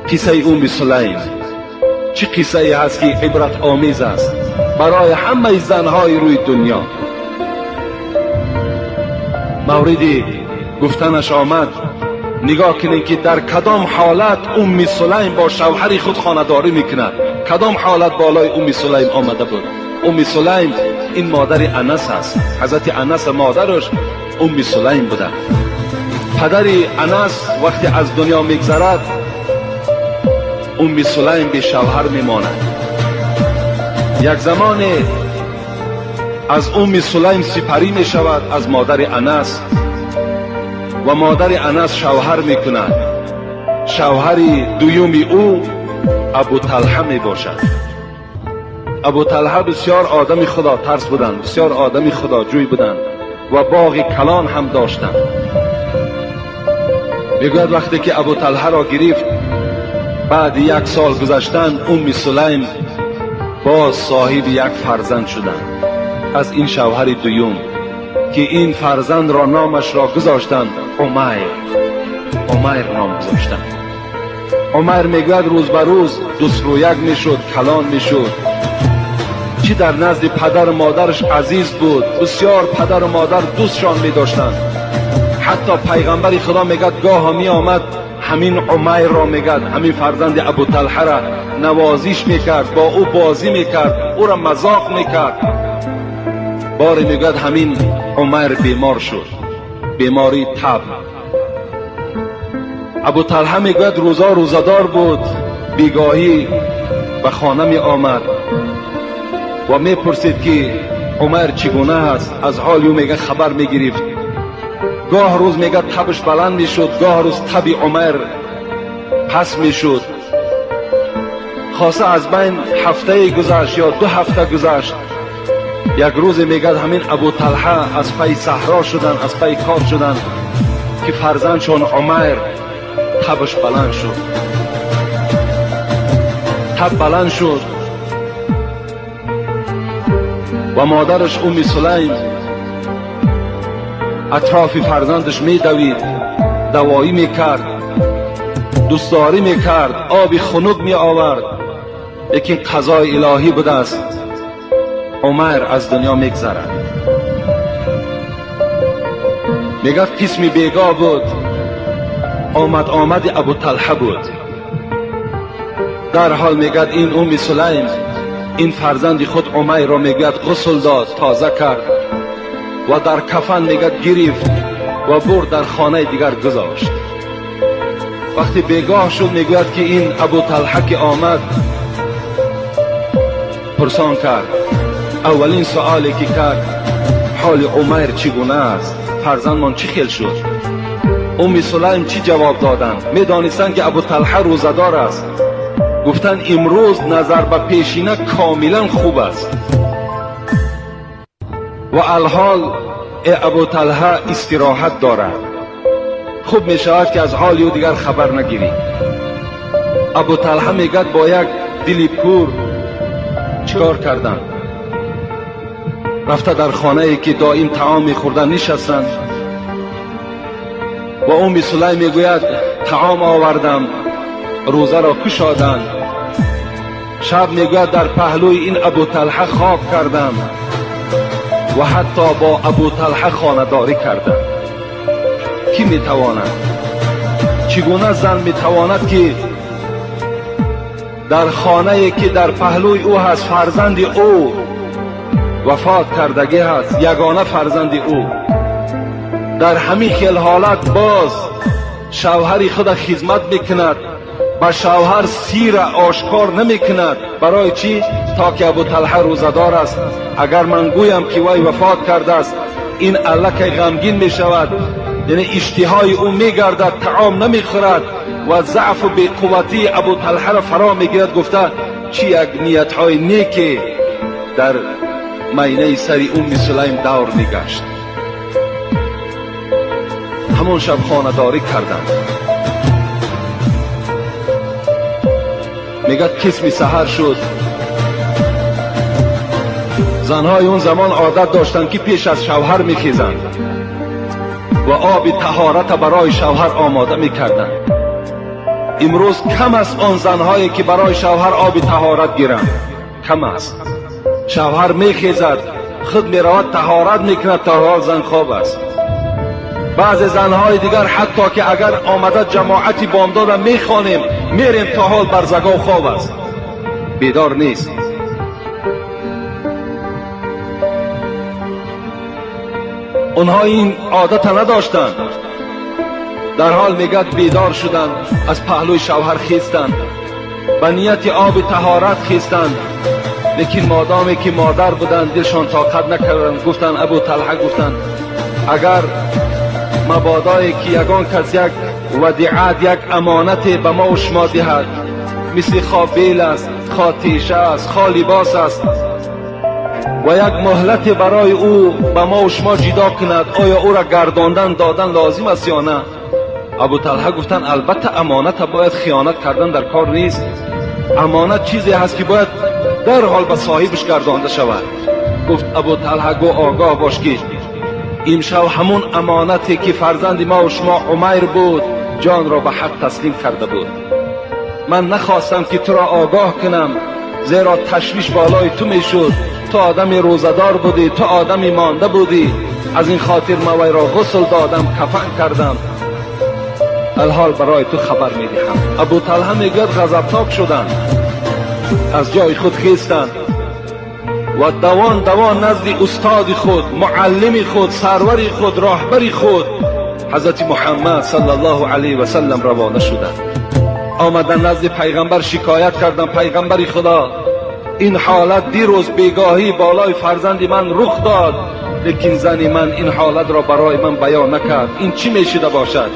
Қиссаи Умми Сулайм чӣ қиссае ҳаст, ки ибратомез аст барои ҳамаи занҳои рӯи дунё. Мавриди гуфтанаш омад. Нигоҳ кунед, ки дар кадом ҳолат Умми Сулайм бо шавҳари худ хонадорӣ мекунад, кадом ҳолат болои Умми Сулайм омада буд. Умми Сулайм ин модари Анас аст. Ҳазрати Анас модараш Умми Сулайм буда. Падари Анас вақте аз дунё мегзарад, Умми Сулайм бешавҳар мемонад. Як замоне аз Умми Сулайм сипарӣ мешавад, аз модари Анас, ва модари Анас шавҳар мекунад. Шавҳари дуюми ӯ Абу Талҳа мебошад. Абу Талҳа бисёр одами худотарс буданд, бисёр одами худоҷӯй буданд ва боғи калон ҳам доштанд. Мегӯяд, вақте ки Абу Талҳаро гирифт, баъди як сол гузаштан Умми Сулайм боз соҳиби як фарзанд шуданд аз ин шавҳари дуюм, ки ин фарзандро номашро гузоштанд Умайр. Умайр ном гузоштанд. Умайр, мегӯяд, рӯз ба рӯз дусрӯяк мешуд, калон мешуд. Чӣ дар назди падару модараш азиз буд, бисёр падару модар дӯстшон медоштанд. Ҳатто пайғамбари Худо, мегӯяд, гоҳо меомад, ҳамин Умайрро, мегӯяд, ҳамин фарзанди Абуталҳара навозиш мекард, бо ӯ бозӣ мекард, ӯро мазоқ мекард. Боре, мегӯяд, ҳамин Умайр бемор шуд, бемории таб. Абуталҳа, мегӯяд, рӯзо рӯзадор буд. Бегоҳӣ ба хона меомад ва мепурсид, ки Умайр чӣ гуна аст. Аз ҳоли ӯ, мега, хабар мегирифт. Гоҳ рӯз, мега, табш баланд мешуд, гоҳ рӯз таби Умайр паст мешуд. Хоса аз байн ҳафтае гузашт ё 2 ҳафта гузашт. Як рӯзе, мегӯяд, ҳамин Абуталҳа аз пайи саҳро шуданд, аз пайи кор шуданд, ки фарзандшон Умайр табаш баланд шуд. Таб баланд шуд ва модараш Умми Сулайм атрофи фарзандаш медавид, давоӣ мекард, дӯстдорӣ мекард, оби хунук меовард. Лекин қазои илоҳӣ будааст, Умайр аз дунё мегзарад. Мегӯяд, қисми бегоҳ буд, омад омади Абуталҳа буд. Дарҳол, мегӯяд, ин Умми Сулайм ин фарзанди худ Умайрро, мегӯяд, ғусл дод, тоза кард ва дар кафан, мегӯяд, гирифт ва бурд, дар хонаи дигар гузошт. Вақте бегоҳ шуд, мегӯяд, ки ин Абуталҳа ки омад, пурсон кард. Аввалин суоле ки кард: ҳоли Умайр чӣ гуна аст, фарзандмон чӣ хел шуд? Умми Сулайм чӣ ҷавоб доданд? Медонистанд, ки Абуталҳа рӯзадор аст. Гуфтанд, имрӯз назар ба пешина комилан хуб аст ва алҳол э Абуталҳа истироҳат дорад, хуб мешавад, ки аз ҳоли ӯ дигар хабар нагирӣ. Абуталҳа, мегӯяд, бо як дили пур чӣ кор карданд? Рафта дар хонае, ки доим таом мехӯрданд, нишастанд ва Умми Сулайм, мегӯяд, таом овардам, рӯзаро кушоданд. Шаб, мегӯяд, дар паҳлӯи ин Абуталҳа хоб кардам ва ҳатто бо Абуталҳа хонадорӣ кардам. Кӣ метавонад, чӣ гуна зан метавонад, ки дар хонае, ки дар паҳлӯи ӯ ҳаст, фарзанди ӯ вафот кардагӣ ҳаст, ягона фарзанди ӯ, дар ҳамин хел ҳолат боз шавҳари худа хизмат мекунад, ба шавҳар сира ошкор намекунад? Барои чӣ? То ки Абуталҳа рӯзадор аст. Агар ман гӯям, ки вай вафот кардааст, ин аллакай ғамгин мешавад, яъне иштиҳои ӯ мегардад, таом намехӯрад ва заъфу беқувватии Абуталҳаро фаро мегирад, гуфта. Чӣ як ниятҳои неке дар майнаи сари Умми Сулайм давр мегашт. Ҳамон шаб хонадорӣ карданд. Мегӯяд, қисми саҳар шуд. Занҳои он замон одат доштанд, ки пеш аз шавҳар мехезанд ва оби таҳората барои шавҳар омода мекарданд. Имрӯз кам аст он занҳое ки барои шавҳар оби таҳорат гиранд. Кам аст. Шавҳар мехезад, худ меравад таҳорат мекунад, то ҳол зан хоб аст. Баъзе занҳои дигар ҳатто ки агар омада ҷамоати бомдода мехонем, мерем то ҳол барзагов хоб аст, бедор нест. Онҳо ин одата надоштанд. Дар ҳол мегӯяд бедор шуданд, аз паҳлӯи шавҳар хестанд, ба нияти оби таҳорат хестанд. Лекин модоме ки модар буданд дилшон тоқат накарданд. Гуфтанд Абу Талҳа, гуфтанд агар мабодое ки ягон кас як вадиат, як амонате ба мо ва шумо диҳад, мисли хо бел аст, хо теша аст, хо либос аст, ва як муҳлате барои ӯ ба мо ва шумо ҷидо кунад, оё ӯро гардондан додан лозим аст ё на? Абу Талҳа гуфтанд албатта амоната бояд хиёнат кардан дар кор нест. Амонат чизе ҳаст ки бояд дарҳол ба соҳибаш гардонда шавад. Гуфт Абу Талҳа, гӯ огоҳ бош ки имшаб ҳамун амонате ки фарзанди мо ва шумо Умайр буд, ҷонро ба ҳақ таслим карда буд. Ман нахостам ки туро огоҳ кунам, зеро ташвиш болои ту мешуд. Ту одами рӯзадор будӣ, ту одами монда будӣ. Аз ин хотир ман вайро ғусл додам, кафан кардам. Алҳол барои ту хабар медиҳам. Абу Талҳа мегӯяд ғазабнок шуданд, аз ҷои худ хестанд ва давон давон назди устоди худ, муаллими худ, сарвари худ, роҳбари худ ҳазрати Муҳаммад саллаллоҳу алайҳи васаллам равона шуданд. Омаданд назди пайғамбар, шикоят карданд: пайғамбари Худо, ин ҳолат дирӯз бегоҳӣ болои фарзанди ман рух дод, лекин зани ман ин ҳолатро барои ман баён накард. Ин чӣ мешуда бошад?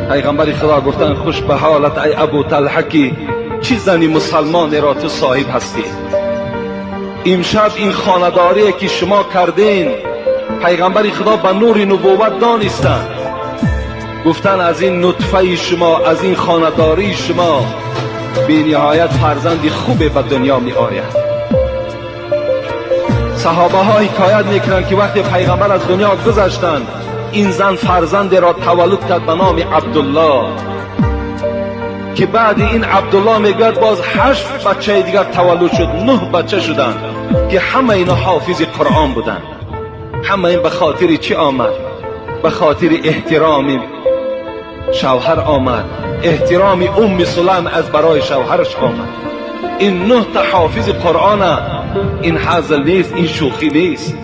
Пайғамбари Худо гуфтанд хуш ба ҳолат ай Абу Талҳа, ки чӣ зани мусалмонеро ту соҳиб ҳастӣ. Имшаб ин хонадорие ки шумо кардин, пайғамбари Худо ба нури нубувват донистанд. Гуфтанд аз ин нутфаи шумо, аз ин хонадории шумо бениҳоят фарзанди хубе ба дунё меояд. Саҳобаҳо ҳикоят мекунанд ки вақте пайғамбар аз дунё гузаштанд, ин зан фарзандеро таваллуд кард ба номи Абдуллоҳ, ки баъди ин Абдуллоҳ мегӯяд боз 8 бачаи дигар таваллуд шуд, 9 бача шуданд ки ҳама ино ҳофизи Қуръон буданд. Ҳама ин ба хотири чӣ омад? Ба хотири эҳтироми шавҳар омад, эҳтироми Умми Сулайм аз барои шавҳараш омад. Ин 9 та ҳофизи Қуръона, ин ҳазл нест, ин шӯхӣ нест.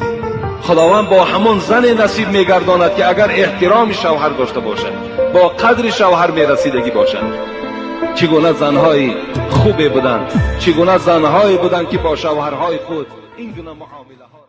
Худованд бо ҳамон зане насиб мегардонад ки агар эҳтироми шавҳар дошта бошад, бо қадри шавҳар мерасидагӣ бошад. Чӣ гуна занҳои хубе буданд, чӣ гуна занҳое буданд ки бо шавҳарҳои худ ин гуна муомилаҳо